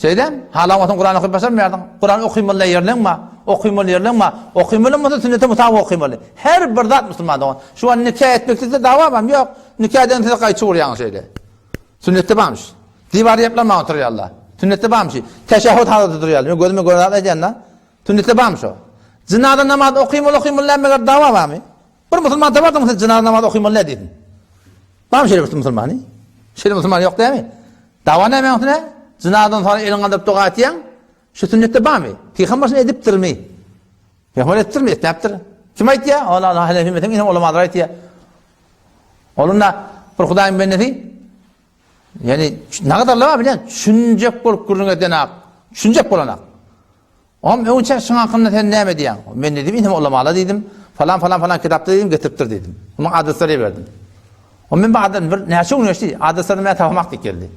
Şeýdem, halan wagtyň Kuran okyp başarmaýardyň. Kuran okymaly ýerleň bar, okymaly ýerleň bar. Okymaly bolsa sünnete mutabyk okymaly. Her bir zat musulman dogan. Şu an nika etmeklikde dawa barmy? Ýok. Nika eden size gaýçy urýaň şeýle. Sünnetde barmyş. Diwar ýaplanman oturýarlar. Sünnetde barmyş. Teşehhud hazırda durýarlar. Men gözüme gören zat aýdýan da. Sünnetde barmyş o. Jynaza namaz okymaly okymaly näme meger dawa barmy? Bir musulman taparsyň sen jynaza namaz okymaly näme diýsin. Barmy şeýle bir musulmany? Şeýle musulman ýok dämi? Dawa näme ýoňsuna? Jynazadan soň eliňi galdyryp doga etýäň. Şu sünnetde barmy? Pygamber şuny edipdirmi? Pygamber edipdirmi? Etmäpdir. Kim aýtýar? Ol Allah hele bilmeseň, ine ulamalar aýtýar. Olunda bir Hudaýyň bendesi ýani nagadarlar bar bilýän, düşünjek bolup gürrüň eden ak, düşünjek bolan ak. Oňam öňçä şuň hakynda sen näme diýýäň? Men diýdim, inem ulamala diýdim, falan falan falan kitapda diýdim, getiripdir diýdim. Onuň adresleri berdim. O men bir bir näçe gün geçdi, adreslerini men tapamak diýip geldi.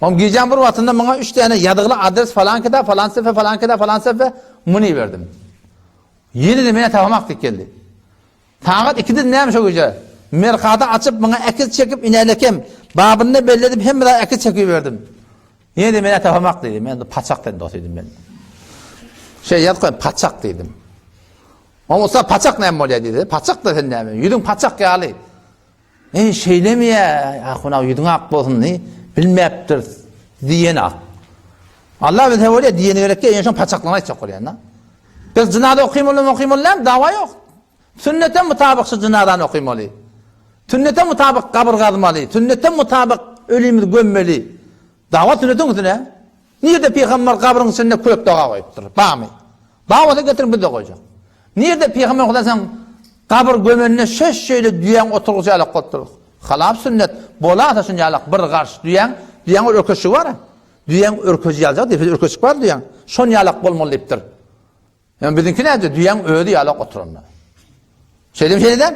Oňam gijäň bir wagtynda muňa üç däne ýazgyly adres falan kitap, falan sefe, falan kitap, falan sefe muny berdim. Ýene-de men tapamak diýip geldi. Sagat ikide näme şo gije? Merkada açyp muňa äkiz çekip inälekem, babynda belledip hemme zat äkiz çekip berdim. Ýene-de men tapamak diýdi. Men paçak sen dos diýdim men. Şeý ýazyp goýan paçak diýdim. Oň ussa paçak näme bolýar diýdi. Paçak da sen näme? Ýüzüň paçak ýaly. Eý şeýlemi ýa? Ahun aga ýüzüň ak bolsun diý. Bilmäpdir diýen ak. Allah bilse bolýar diýeni gerek ýa, şoň paçaklygyny aýtjak bolýan da. Biz jynaza okymaly, okymaly näme? Dawa ýok. Sünnete mutabyk şu jynazany okymaly. Sünnete mutabyk gabyr gazmaly. Sünnete mutabyk ölimizi gömmeli. Dawa sünnetiň üstüne. Nirde pygamber gabryň içinde kök doga goýupdyr? Barmy? Bar bolsa getiriň biz-de goýjak. Nirde pygamber hudaýsan gabyr gömende şeş şeýle düýäň oturgyjy ýalak goýupdyr. Halap sünnet bolasa şun ýalak bir garş düýäň, düýäň bir örkeşigi bar. Düýäň örkeji ýaljak diýip, örkeşik bar düýäň. Şon ýalak bolmaly diýipdir. Ýöne biziňki näde düýäň özi ýalak oturanda. Şeýdem şeýdem.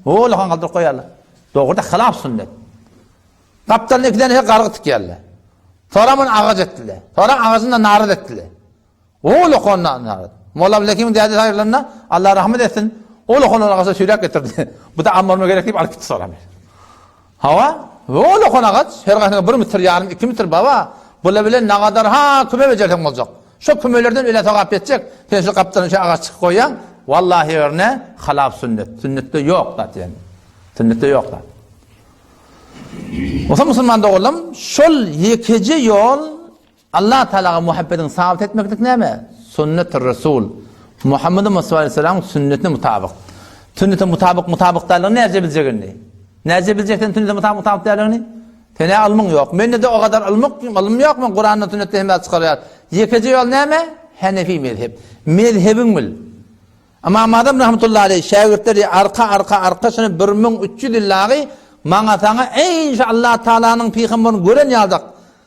Holakan galdyryp goýarlar. Dogruda hylap sünnet. Gapdalynda iki däne gargy tikýärler. Soňra muny agaç etdiler. Soňra agajyny da naryz etdiler. Holakan naryz. Molla Abdülhekimiň dädesi aýrylanda Allah rahmet etsin, holakan agaçy süýräp getirdi. Bu da ammarma gerek diýip alyp gitdi soňra. Hawa, hol-okan agaç, her gaýsyna bir metr ýarym, iki metr baba, bula bilen nagadar ha küme bejerseň boljak. Şo kümelerden öle sogap ýetjek, sen şu gapdalyna şu agaç çykyp goýýaň, wallahi ýerine halap sünnet, sünnetde ýok zat ýene. Sünnetde ýok zat. Bolsa musulman doganlarym, şol ýekeje ýol Allah Tagalaga muhabbetiňi sabyt etmeklik näme? Sünnet-i Resul. Muhammed Mustafa Aleyhisselamyň sünnetine mutabyk. Sünnete mutabyk mutabyk däldigini näce biljek indi? Näce biljek sen sünnete mutabyk mutabyk däldigini? Sene ylmyň ýok. Mende-de o gadar ylmyk, ylym ýok. Men Kurandan sünnetden hemme zat çykarýar. Ýekeje ýol näme? Hanefi mezhep. Mezhebiň bil. Ymam Azam rahmetullahi aleýh şägirtleri arka arka arka şuny 1300 ýyllagy maňa saňa eý şu Allah Taalanyň pygamberini gören ýalydak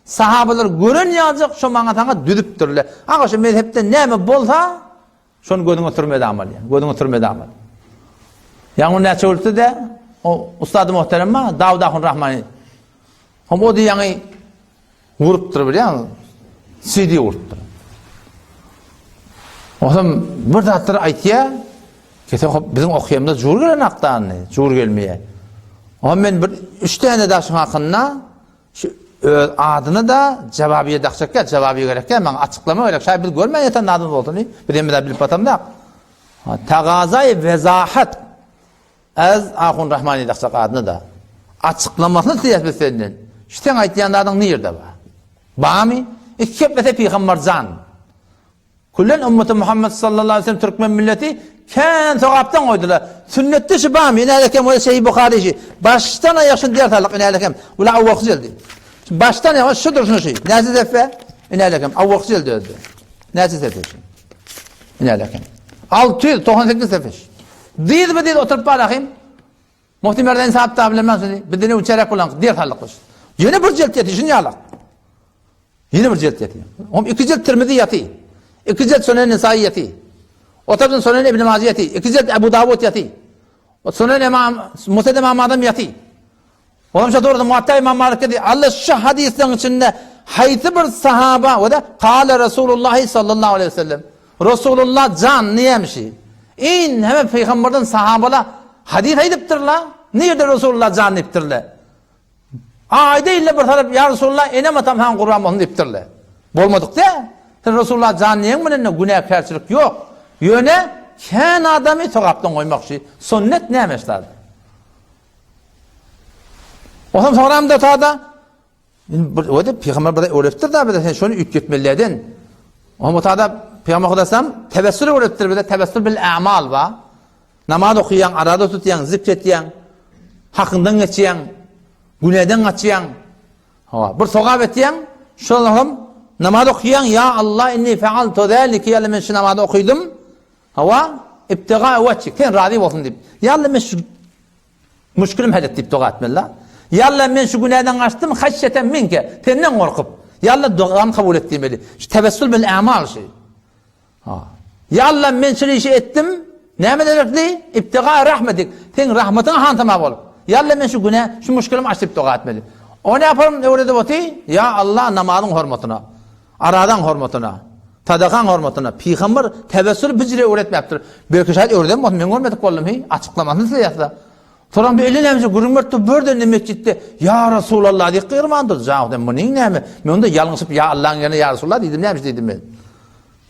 Sahabalar gören ýaljak şo maňa saňa düzüpdirle. Aga şu mezhepde näme bolsa şony gözüňe sürmede amal ýa. Gözüňe sürmede amal. Ýaňy näçe bolsa-da o ustady muhterem ma Dawud ahun Rahmani. Hom o diýýäňi urupdyr bilýäňmi? CD urupdyr. Otam bir zatlar aýtýa. Kese hop biziň okaýamyza jur gelen akdany, jur gelmeýär. Otam men bir üç tane daşyň hakynda Şu öz adyny-da Jawabiýe dakjak ýa, Jawabiýe gerek ýa, maňa açyklama gerek. Şaý biz görmän ýatan adymyz bolsun, biz hemme zat bilip batamzak. Tagazaý wezahat az Ahun Rahmani dakjak adyny-da. Açyklamasyny isleýäs biz senden. Şu seň aýtýan zadyň nirde bar? Barmy? Iki geplese pygamber jan. Küllen ümmeti Muhammed sallallahu aleyhi ve sellem türkmen milleti kän sogapdan goýdular. Sünnetde şu bamy inälekem we Sahih Buhari şi. Başdan aýak şunu ders aldyk inälekem. Ula awwalky jeldi. Başdan aýak şu durşun şu. Näçe sefe? Inälekem awwalky jeldi özde. Näçe sefe şu? Inälekem. 698 sefe. Diz be diz oturyp barahym. Muhti Merdan sahap da bilen şunu. Bizden uçarak bolan ders aldyk. Ýene bir jelt ýeti şunu ýalak. Ýene bir jilt ýaty. Hom iki jilt Tirmizi ýaty. Iki jilt Sunan Nesai ýaty. O tarapdan Sunan Ibn Maje ýaty. Iki jilt Abu Dawud ýaty. O Sunan Imam Musnad Imam Adam ýaty. Olam şu doğruda Muatta İmam Malik dedi. Allah şu hadisleriň içinde haýsy bir sahaba we de kale Resulullah sallallahu aleyhi ve sellem. Resulullah jan niýemişi? In hemme peygamberden sahabalar hadis aýdypdyrlar. Nirde Resulullah jan diýipdirler? Aýda ille bir tarap ýa Resulallah enem atam saňa gurban bolsun diýipdirler. Bolmadyk dä. Sen Resulallah jan diýeň bilen günäkärçilik ýok. Ýöne kän adamy sogapdan goýmak şi sünnet näme şlad. Osam soramda tada bir öde pygamber bir öwretipdir da bize sen şony üýtgetmelilerden. Oňa tada pygamber Hudasam tewessül öwretipdir bize tewessül bil a'mal ba. Namaz okaýaň, araza tutýaň, zikr etýäň, hakyňdan geçýäň, günäden gaçýaň. Hawa, bir sogap etýäň, şondan hem namaz okaýaň, ýa Allah inni faaltu zalike, ýa Allah men şu namazy okydym. Hawa, ibtiga wajhik, sen razy bolsun diýip. Ýa Allah men şu müşkilim hal et diýip doga etmeli. Ýa Allah men şu günäden gaçdym, haşýeten minke, senden gorkup. Ýa Allah dogamy kabul et diýmeli. Şu tewessül bil amal şu. Ha. Ýa Allah men şul işi etdim. Näme derekli? Ibtiga rahmetik. Seň rahmetiňe hantama bolup. Ýa Allah men şu günä, şu muşkilimi aç diýip doga etmeli. O ne yaparym öwredip oty? Ýa Allah namazyň hormatyna, arazaň hormatyna, sadakaň hormatyna. Pygamber tewessül bijire öwretmäpdir. Belki şaýat öwreden bolsa men görmedik boldum hi, açyklamasyny isleýärse. Soran bir eli näme gürrüň berip dur, birden metjitde Ýa Resulallah diýip gygyrman dur. Jan sen munyň näme? Men onda ýalňyşyp Ýa Allaň ýerine Ýa Resulallah diýdim, näme diýdim men.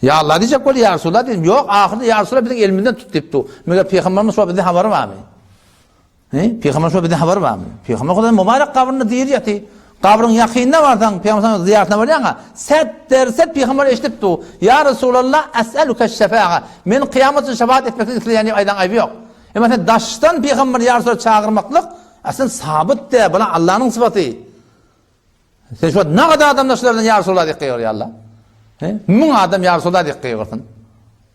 Ýa Allah diýjek bol Ýa Resulallah diýdim. Ýok, ahyrda Ýa Resulallah biziň elimizden tut diýip dur. Meger pygamberimiz şo bizden habary barmy? He? Pygamber şo bizden habary barmy? Pygamber Hudaýyň mübarek gabrynda diri ýaty. Gabryň ýakynynda barsaň, pygamber zyýaratyna barýaň-a, set derset pygamber eşidip dur. Ýa Resulallah, es'eluke şefa'a. Men kyýamat üçin şefaat etmeklik isleýän diýip aýdan aýby ýok. Emma sen daşdan pygamber ýa Resulallah çagyrmaklyk, aslynda sabyt däl, bu Allanyň sypaty. Sen şu wagt nagada adamlar şulardan ýa Resulallah diýip gygyrýarlar. He? Müň adam ýa Resulallah diýip gygyrsyn.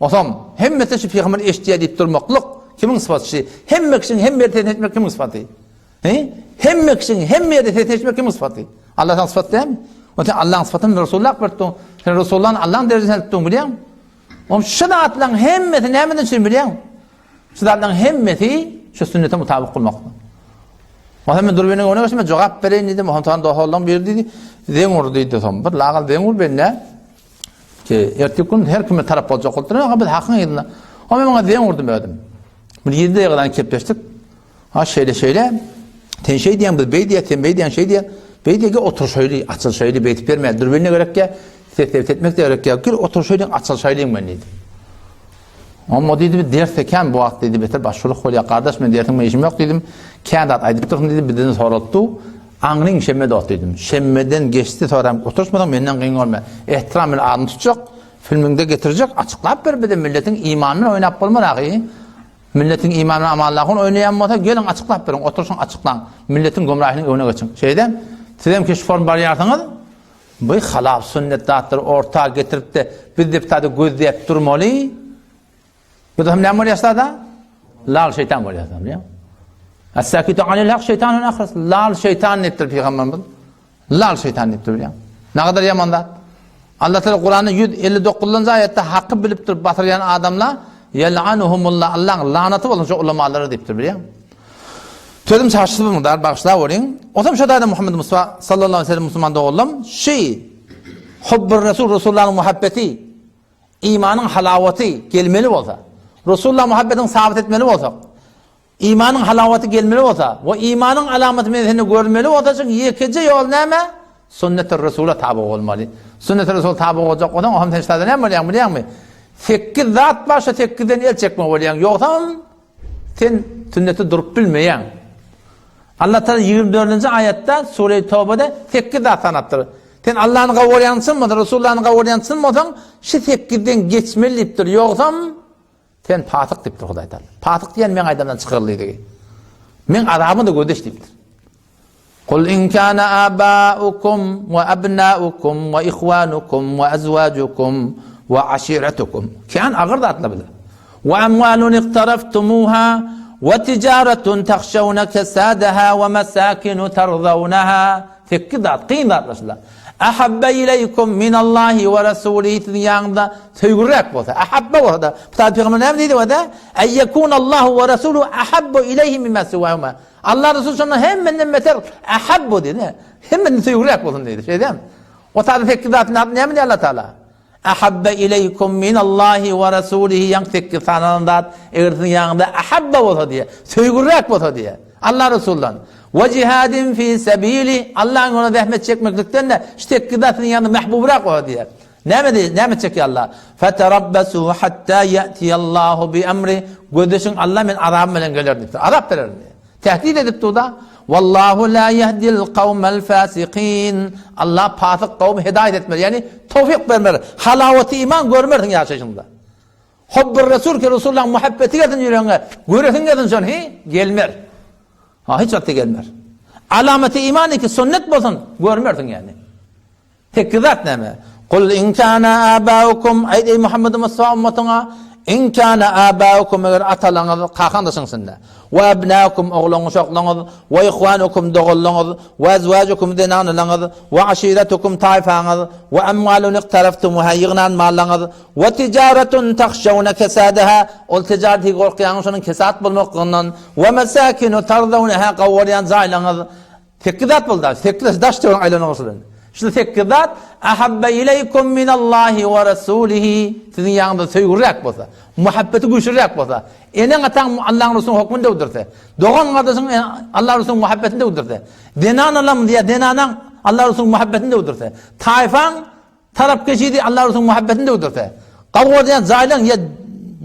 Osam hemmesi şu pygamber eşitýär diýip durmaklyk kimiň sypaty? Hemme kişiniň hemme ýerde sesini eşitmek kimiň sypaty? He? Hemme kişiniň hemme ýerde sesini eşitmek kimiň sypaty? Allah saňa sypat dälmi? O sen Allah'ın sypatyny Resulullah berip dur. Sen Resulullah'ın Allah'ın derejesine alyp dur bilýäňmi? Oň şu zatlaryň hemmesi nämeden üçin bilýäňmi? Şu zatlaryň hemmesi şu sünnete mutabyk bolmakdyr. Ondan men durbiniň öňüne geçdim, jogap bereýin diýdim. Ondan dohorlaryň biri diýdi, zeň ur diýdi soň. Bir lagal zeň ur bende. Ki erteki gün her kime tarap boljak bolup duran, biz hakyň yzynda. O men oňa zeň urdum özüm. Bir ýedi daýygadan kepleşdik. Ha şeýle şeýle. Sen şeý diýen, biz beý diýen, sen beý diýen, şeý diýen. Beý diýe oturşaýly, açylşaýly, beýtip berme. Dürbinine gerek ýa, ses etmek de gerek ýa. Gel oturşaýly, açylşaýly men diýdi. Amma diýdi, bir ders eken bu wagt diýdi, beter başçylyk bolýar. Gardaş men dersiň işim ýok diýdim. Kän zat aýdyp dursun diýdi, bizden soratdy. Aňryň şemme dost diýdim. Şemmeden geçdi soram oturşmasaň menden gyn görme. Ehtiram bilen adyny tutjak, filmiňde getirjek, açyklap ber bize milletiň imanyny oýnap bolmaz agy. Milletiň imanyny amanlahyny oýnaýan bolsa geliň açyklap beriň, oturşyň açyklaň. Milletiň gümrahynyň öňüne geçiň. Şeýdem, sizem ki şu form barýarsyňyz, Bu halal sünnet zatlary orta getirip-de, biz deputada gözläp durmaly. Bu da hem näme bolýar sada? Lal şeytan bolýar, bilýär. As-sakitu anil hak şeytanun ahras. Lal şeytan diýipdir pygamberimiz. Lal şeytan diýipdir, bilýär. Nägadar ýaman zat. Allah Teala Kuranda 159-njy aýatda haky bilip durup basyrýan adamlar Ýel'anuhumullah Allaň lanaty bolsun şu ulamalara diýipdir, bilýär. Sözüm çaşyp mugdar bagyşlap bolyň. Osam şo taýda Muhammed Mustafa sallallahu aleyhi ve sellem musulman doganlarym şi Hubbur Resul Resulullah'yň muhabbeti imanyň halawaty gelmeli bolsa Resulullah muhabbetini sabyt etmeli bolsak imanyň halawaty gelmeli bolsa we imanyň alamaty men sende görmeli bolsa şuň ýekeje ýol näme? Sünnet-i Resula taby bolmaly. Sünnet-i Resul taby boljak bolsaň, o hem sen şada näme bolýaň bilýäňmi? Sekiz zat bar, şo sekizden el çekme bolýaň. Ýogsam Sen sünnete durup bilmeýäň. Allah Taala 24-nji aýatda Sure-i Tawbada sekiz zat sanapdyr. Sen Allahny gowurýan çyn bolsaň, Resulullahny gowurýan çyn bolsaň, şu sekizden geçmeli diýipdir. Ýogsam sen pasyk diýipdir Hudaý Taala. Pasyk diýen meň aýdamdan çykaryldy diýdi. Meň azabymy da gözleş diýipdir. Kul in kana abaukum we abnaukum we ihwanukum we azwajukum we aşiretukum. Kän agyr zatlar bular. We amwalun iqtaraftumuha we tijaretun tahşawna kesadaha we masakinu tarzawnaha. Sekiz zat, kyn zatlar şular. Ahabba ileýkum minallahi we rasulihi siziň ýanyňyzda söýgüräk bolsa, ahabba bolsa-da, Pygamber näme diýdi o-da? Eýýekunallahu we rasuluhu ahabbu ileýhi mimma siwahuma. Allah Resuly şondan hemmenden beter ahabbu diýdi. Hemmenden söýgüräk bolsun diýdi. Şeýdem. O taýda sekiz zat näme diýdi Allah Taala? Ahabba ileýkum minallahi we rasulihi ýaň sekiz sanalan zat eger siziň ýanyňyzda ahabba bolsa diýe, söýgüräk bolsa diýe. Allah Resuldan we jihadin fi sabili Allahyň ýolunda zähmet çekmeklikden de şu sekiz zat siziň ýanyňyzda mahbubrak bolsa diýe. Näme diýdi? Näme çekýär Allah? Feterabbasu hatta ya'tiyallahu bi emri. Gözleşiň Allah men azabym bilen geler diýipdir. Azap bererin diýip. Tehdit edip durda. Wallahu la yehdil kawmel fasikin. Allah fasyk kawmy hidaýet etmez. Ýagny towfik bermez. Halawaty iman görmersiň ýaşaýşyňda. Hubbur Resul ki Resulullahyň muhabbeti gelsin ýüregiňe. Göresiň gelsin şony, hi? Gelmez. Ha hiç wagtda gelmez. Alamaty iman ki sünnet bolsun, görmersiň ýagny. Sekiz zat näme? Kul in kana abaukum, aýt eý Muhammed Mustafa ummatyňa, in kana abaukum eger atalaňyz, kakaň da şuň içinde. We abnaukum oglan uşaklaňyz, we ihwanukum doganlaňyz, we azwajukum zenanalaňyz, we aşiretukum taýfaňyz, we amwalun iqtaraftumuha ýygnan mallaňyz, we tijaretun tahşawna kesadaha ol tijareti gorkýaňyz şonuň kesat bolmaklygyndan, we mesakinu tarzawnaha gowurýan jaýlaňyz, Sekiz zat boldy. Sekiz daş töwerek aýlanyp şular. Şu sekiz zat ahabba ileýkum minallahi we rasulihi siziň ýanyňyzda söýgüliräk bolsa, muhabbeti güýçlüräk bolsa, eneň-ataň Allahyň Resulynyň hökmüni döwdürse, dogan-gardaşyň Allah Resulynyň muhabbetini döwdürse, zenan alam diýýär, zenanaň Allah Resulynyň muhabbetini döwdürse, taýfaň Tarap geçidi Allah Resulyň muhabbetini döwdürse. Gawgadýan jaýlaň ýa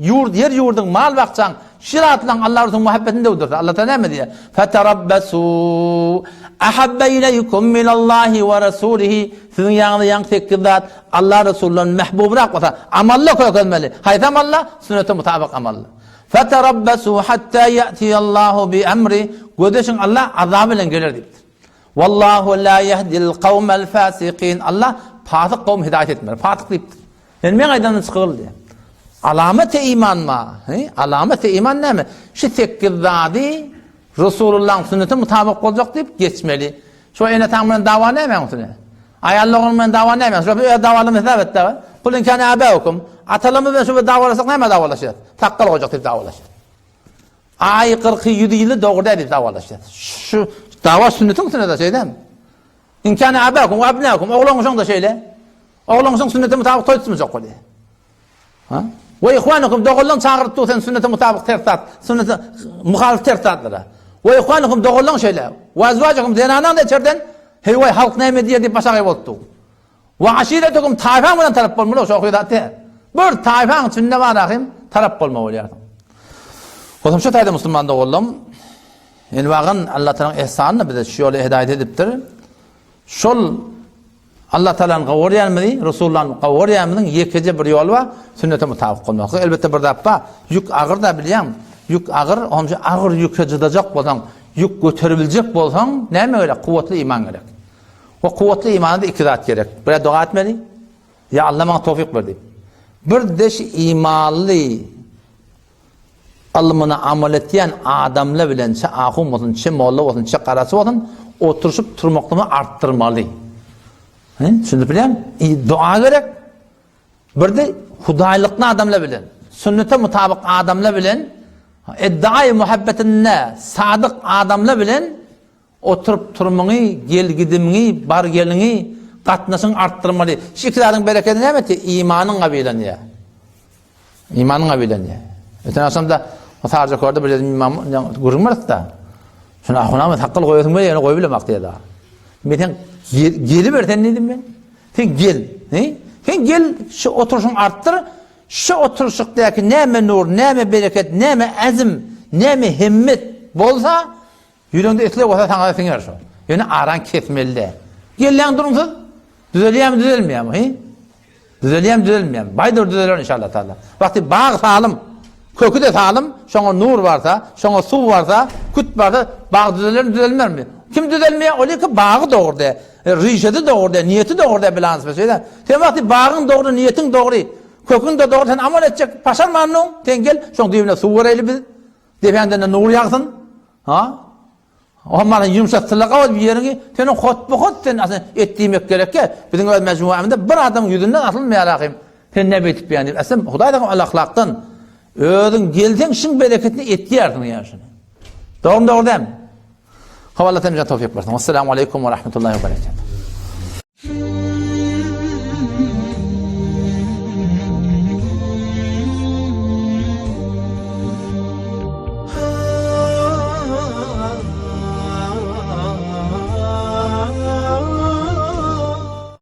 ýurt ýer ýurduň mal bakjaň şir atlaň Allah Resulyň muhabbetini döwdürse. Allah Taala näme diýýär? Feterabbasu ahabba ileýkum minallahi we rasulihi siziň ýanyňyzda ýaňky sekiz zat Allah Resulyndan mähbubrak bolsa amalla kökezmeli. Haýsy amalla? Sünnete mutabyk amalla. Feterabbasu hatta ýa'tiýallahu bi emri gözleşiň Allah azaby bilen geler diýipdir. Wallahu la yehdil kawmel fasikin. Allah fasyk kowmy hidaýat etmez. Fasyk diýipdir. Ýani meň aýdanym çykyl diýýär. Alamaty iman ma? He? Alamaty iman näme? Şu sekiz zady Resulullahyň sünnetine mutabyk boljak diýip geçmeli. Şu ene taň bilen dawa näme üstüne? Aýal oglan bilen dawa näme? Şu öz dawalymy hesap et dawa. Kul in kana abaukum. Atalarymyz bilen şu bir dawalaşsak näme dawalaşýas? Sakgal goýjak diýip dawalaşýas. Aý kyrky ýüzi ýyly dogry däl diýip dawalaşýar. Şu dawa sünnetiň üstünde-de şeýdemi? In kana abakum we abnakum oglan-uşaň-da şeýle. Oglan-uşaň sünnete mutabyk toý tutmajak bolýar. Ha? We ihwanukum doganlaň çagyryp dur sen sünnete mutabyk ters zat, sünnete muhalyf ters zatlara. We ihwanukum doganlaň şeýle. We azwajukum zenanaň da içerden heý-waý halk näme diýer diýip başagaý bolup dur. Wa aşiretukum taýfaň bilen tarap bolmaly şo zat däl. Bir taýfaň içinde bar ahim tarap bolma bolýarsyň. Goşam şu taýda musulman doganlarym enwagan Allah Taalanyň ihsanyny bize şu ýola hidaýat edipdir. Şol Allah Taalany gowurýanymyzy, Resulullahny gowurýanymyzyň ýekeje bir ýoly bar, sünnete mutabyk bolmak. Elbetde bir zat bar, ýük agyr da bilýäň, ýük agyr, onça agyr ýüke jydajak bolsaň, ýük göteribiljek bolsaň, näme gerek? Kuwwatly iman gerek. O kuwwatly imana-da iki zat gerek. Bir doga etmeli. Ýa Allah maňa towfyk ber diýip. Bir deş imanly ylmyna amal etýän adamlar bilen çe ahun bolsun, çe molla bolsun, çe garaçy bolsun, oturyşyp turmaklygyny artdyrmaly. He, düşünip bilýän? Doga gerek. Bir de hudaýlykly adamlar bilen, sünnete mutabyk adamlar bilen, iddiaý muhabbetinde sadyk adamlar bilen Oturyp-turmyňy, gel-gidimiňi, bar-geliňi, gatnaşyňy artdyrmaly. Şu iki zadyň berekedi näme etýär? Imanyň gabylanýar. Imanyň gabylanýar. Öten agşamda Sarja körde bir ýerde imam gürrüň beripdi. Şunu ahunamy sakgal goýasyň gelýär, ýöne goýup bilemok diýdi. Men sen geliber sen diýdim men. Sen gel. He? Sen gel, şu oturyşyňy artdyr. Şu oturyşykdaky näme nur, näme bereket, näme azm, näme himmet bolsa, Ýüregiňde isleg bolsa saňa-da siňer şo. Ýöne araň kesmeli däl. Gelýäň durumsyz. Düzelýärmi, düzelmeýärmi, hi? Düzelýärmi, düzelmeýärmi? Baýdyr düzeler inşallah taala. Wagty bag salym, köki-de salym, şoňa nur barsa, şoňa suw barsa, küt barsa, bag düzelermi, düzelmermi? Kim düzelmeýär? Ol iki bagy dogry däl. Rişesi dogry däl, niýeti dogry däl bilans şeýle. Sen wagty bagyň dogry, niýetiň dogry, köküň-de dogry, sen amal etjek, başarmandyň, sen gel, şoň düýbüne suw bereýli biz. Depäňden-de nur ýagsyn. Ha? O maňa ýumşatdylar gabat bir ýeriňi, seniň hotba-hot sen aslynda et diýmek gerekkä. Biziň öz mejmuamyzda bir adamyň ýüzünden asylmaýar ahym. Sen näme etip ýan diýip. Aslynda Hudaý tagam al ahlakdan özüň gelseň şiň bereketini etýärsiň ýa şuny. Dogrymy dogry dälmi? Hawa Allah hemmämize towfyk bersin. Assalamu aleýkum we rahmetullahi we berekatuh.